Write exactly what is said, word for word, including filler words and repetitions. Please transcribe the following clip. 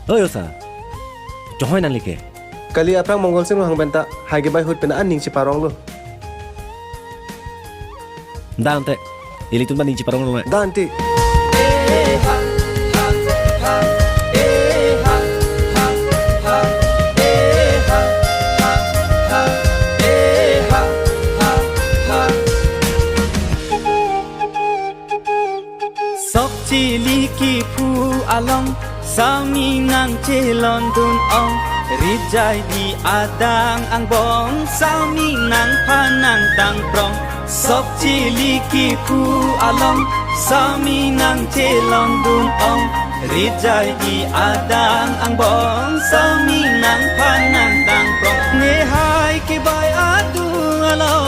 Oi osa, chonghoi nangli ke. Kali aphrang Mongol Sing Ronghang pen ta hai kebai ahut pen an ning cheparonglo. Dante, ilitum ta ning cheparong longle. Dante. Sok chili kephu along, sami nangchelondun ong. Rit jaidi adang angbong, sami nangphan nangtangprong. Sok chili kephu along, sami nangchelondun ong. Rit jaidi adang angbong, sami nangphan nangtangprong. Nehai kebai atum along